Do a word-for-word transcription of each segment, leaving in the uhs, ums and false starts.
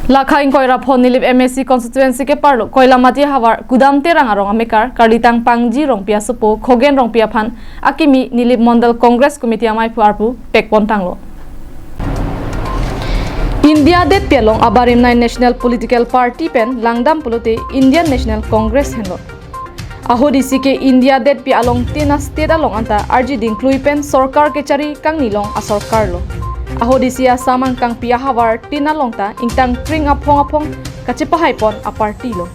Lakha ingkoi ra pho Nilip M A C constituency keparlo Koilamati havar Kudam Terang arong amekar Karlitang Pangji Rongpi asopo Khogen Rongpi aphan akimi Nilip Mondal Congress Committee amaiphu arpu pekpon tanglo. India detpi along abarim nai national political party pen langdam pulote Indian National Congress henlo. Ahut isi ke India detpi along tin a state along anta arji dingklui pen sorkar kechari kangnilong asorkar lo. Ahut isi Assam angkangpi ahavar tin along ta ingtang kring aphong aphong kachepahai pon a party lo.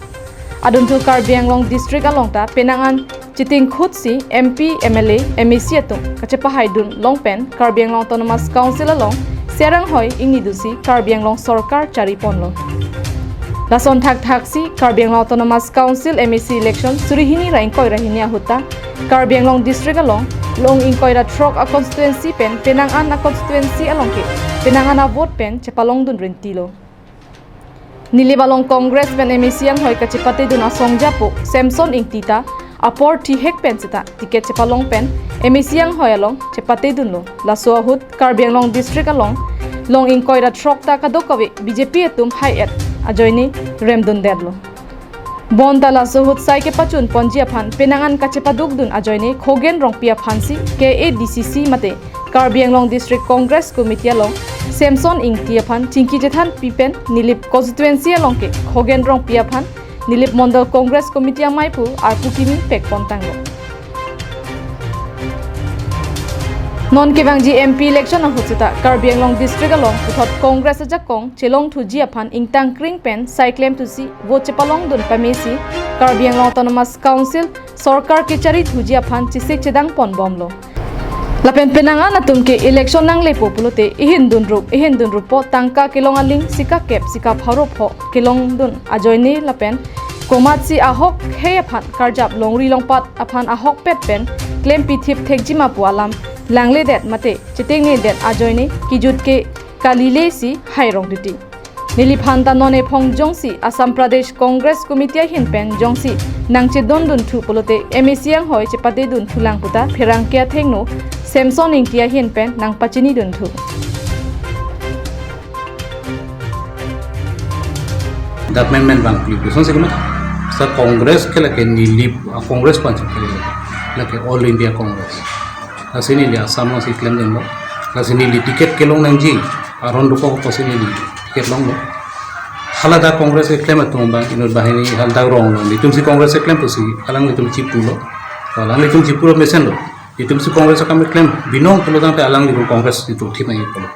Adunthu Karbi Anglong district along ta penang an chitingkhut si M P, M L A, M A C atum kachepahai dun long pen Karbi Anglong Autonomous Council along Serang hoi ingni dunsi Karbi Anglong sorkar chari ponlo. Lason thakthak si Karbi Anglong Autonomous Council M A C election suri hini ra ingkoi ra hini ahut ta Karbi Anglong district along long ingkoi ra throk a constituency pen penang an a constituency along ke penang an a vote pen chepalong dun renti lo. Nilip along Congress pen M A C anghoi kachepate dun asong japo Samson Ingti ta apor thihek pen seta ticket chepalong pen M A C anghoi along chepate dunlo. Laso ahut Karbi Anglong district along long ingkoi ra throk ta kadokave B J P atum hai-et ajoine remdun detlo. Bonta laso ahut sai kepachun ponji aphan penang an kachepaduk dun ajoine Khogen Rongpi aphan si K A D C C mate Karbi Anglong District Congress Committee along Samson Ingti aphan chingki chethan pi pen Nilip constituency along ke Khogen Rongpi aphan Nilip Mondal Congress Committee amaiphu arpu kimi pekpon tanglo. Non kevangji M P election ahut seta Karbi Anglong District along puthot Congress ajakong chelong thuji aphan ingtang kring pen sai klem thusi vote chepalong dun pamesi Karbi Anglong Autonomous Council sorkar kechari thuji aphan chesik chedang pon bomlo. Lapen penang an atum ke election nanglepo pulote ihin dun rup, ihin dun rupo tangka kelong aling sika kep sika pharo pho kelong dun ajoine lapen komatsi ahok hei aphan karjap longri longpat aphan ahokpet pen klempi thip thekji ma pu alam langledet mate chetengne det ajoine kijut ke kalile si hai rong titi. Neliphan ta non ephong jongsi Assam Pradesh Congress Committee ahin pen jongsi nangchedon dun thu pulote M A C anghoi chepate dun thulang puta pherangke athengno Samson Ingti ahin pen nangpachini dun thu. Dak men men bang pli puson se kema. Sa Congress ke lake Nilip, ah, Congress pan se ke lake All India Congress. Lasi neli Assam along si klem dunlo. Lasi neli ticket kelong nangji aron dokok pusi neli ticket longlo. Hala dak Congress keklem atum bang inut banghini hal dak rong lo. Netum si Congress keklem pusi alanglitum chipulo. Alanglitum chipulo mesenlo. Netum si Congress akam keklem binong pulo tangte alanglitum Congress itum thip nangji pulo.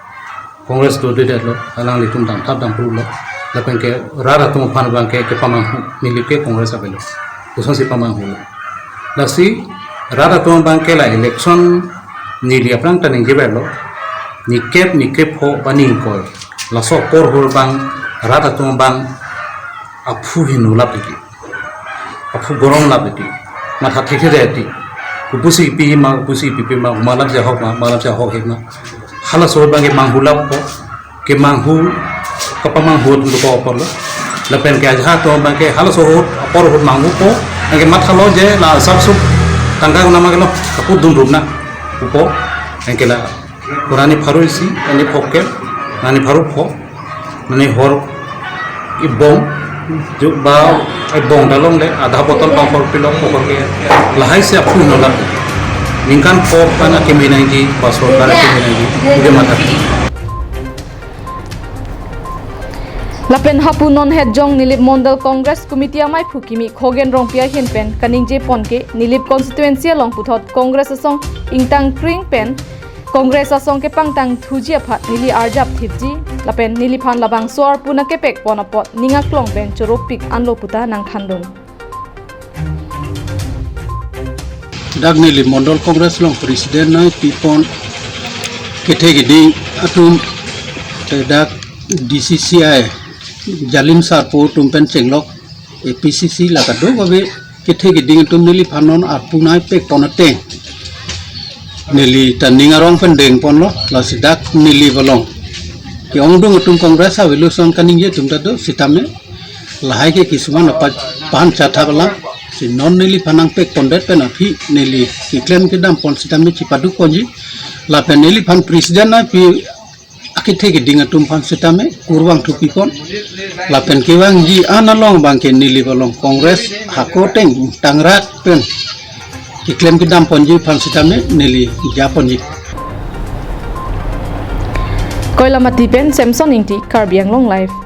Congress dodedetlo, alanglitum damthap damphrulo. Lapen ke rat atum aphan bang ke kepamanghu, Nilip ke Congress avelo. Puson si pamanghulo. Lasi rat atum bang ke la election neli aphrang ta ningje verlo. Nikep, nikep ho ba ningkoi. Laso apor ahut bang rat atum bang aphu hinu lap titi. Aphu gorom lap titi. Matha thekthe titi. Kopusi pi ma, kopusi pipe ma, malap si ahok ma, malap si ahok hek ma. Halaso ahut bang kemanghu lappo, kemanghu, kapamanghu atum dokok apotlo. Lapen ke ajahak atum bang ke halaso ahut, apor ahut manghupo, anke mathalo je la sap sup tangka kuna ma kelo, kaput dun rup na, pupo, anke la, kurani pharo isi, ani phokep, nani pharo pho, nani hor ibong, ju ba ibong dalong le, adha botol bang hor pilo, hor ke, lahai si aphu nolak. Ningkan pho pan akimi nangji, ba sorkar akimi nangji, ude matha. Lapen hapu non het jong Nilip Mondal Congress Committee amaiphu kimi Khogen Rongpi ahin pen kaningje pon ke Nilip constituency along puthot Congress asong ingtang kring pen Congress asong kepangtang thuji aphan neli arjap thipji lapen neliphan labangso arpu nangkepek pon apot ning aklong pen choropik anlo puta nangthandun. Dak neli Mondal Congress along president nangpi pon kethe kiding atum te dak D C C I Jalim Sarpo atum pen chenglok A P C C la kadokave kethe kiding atum neliphan non arpu nangpek pon ateng neli ta ning arong pen deng ponlo, lasi dak neli along ke-ongdung atum Congress avelo ason kaningje atum ta do sitame lahai ke kisuman apa pan chathap alam si non neliphan nangpek pondet pen aphi neli keklem kedam pon sitame chipaduk ponji lapen neliphan president nangpi Kethe keding atum aphan sitame kurvangthu pipon. Lapen kevangji an along abangke neli along Congress hako ateng tangrak pen keklem kedam ponji aphan sitame neli japonji. Koilamati pen Samson Ingti, Karbi Anglong Live.